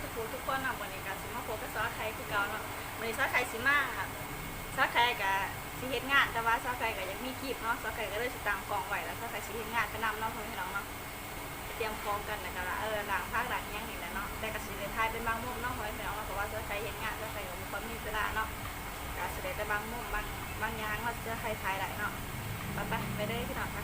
ທຸກຜູ້ທຸກຄົນເນາະ, ມື້ນີ້ກໍຊິມາພົບກັບສາວໄຂ່ຄືເກົ່າເນາະ. ມື້ນີ້ສາວໄຂ່ຊິມາ ສາວໄຂ່ກໍຊິເຮັດງານ, ແຕ່ວ່າສາວໄຂ່ກໍຢາກມີຄລິບເນາະ, ສາວໄຂ່ກໍເລີຍຊິຕັ້ງກ້ອງໄວ້ ແລ້ວສາວໄຂ່ຊິເຮັດງານໄປນຳເນາະ ພໍ່ແມ່ພີ່ນ້ອງເນາະ. ໄປຕຽມຂອງກັນ ແລ້ວກໍ ເອີ ລ້າງຜັກລ້າງຫຍັງນີ້ແຫຼະເນາະ, ແຕ່ກໍຊິໄດ້ຖ່າຍເປັນບາງມຸມເນາະ ພໍ່ແມ່ພີ່ນ້ອງເນາະ, ເພາະວ່າສາວໄຂ່ເຮັດງານ ສາວໄຂ່ກໍບໍ່ຄ່ອຍມີເວລາເນາະ, ກໍຊິໄດ້ແຕ່ບາງມຸມ ບາງ ບາງຢ່າງເນາະ ທີ່ສາວໄຂ່ຖ່າຍໄດ້ເນາະ. ໄປໆ ໄປເດີພີ່ນ້ອງ ໄປ.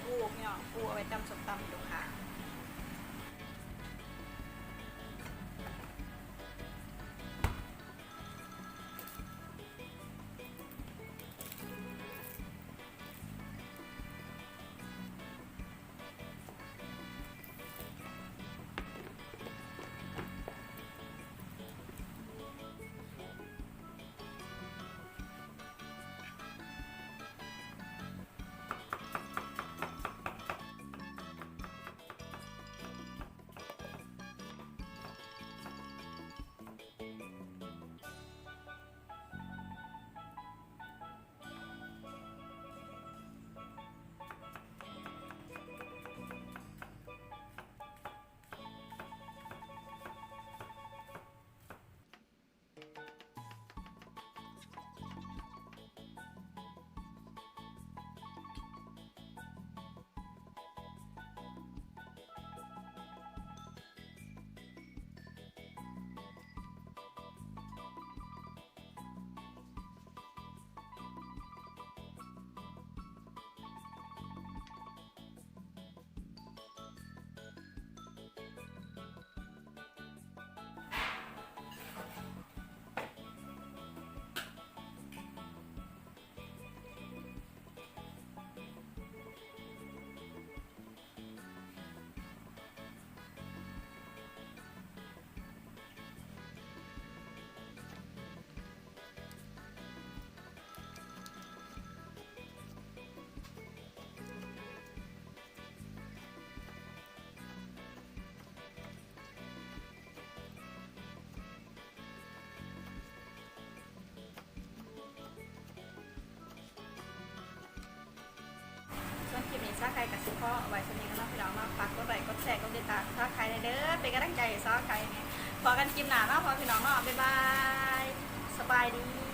ປູ ພີ່ນ້ອງ ປູເອົາໄວ້ຕຳສົ້ມຕຳໃຫ້ລູກຄ້າ. ສ່ວນຄລິບນີ້ ສາວໄຂ່ກໍຊິຂໍໄວ້ສ່ຳນີ້ກ່ອນເນາະ ພີ່ນ້ອງເນາະ. ຝາກກົດໄລກ໌ ກົດແຊ ກົດຕິດຕາມສາວໄຂ່ແດ່ເດີ ເປັນກຳລັງໃຈໃຫ້ສາວໄຂ່ແດ່. ພໍ້ກັນຄລິບໜ້າເນາະ ພໍ່ແມ່ພີ່ນ້ອງເນາະ. ບາຍບາຍ ສະບາຍດີ.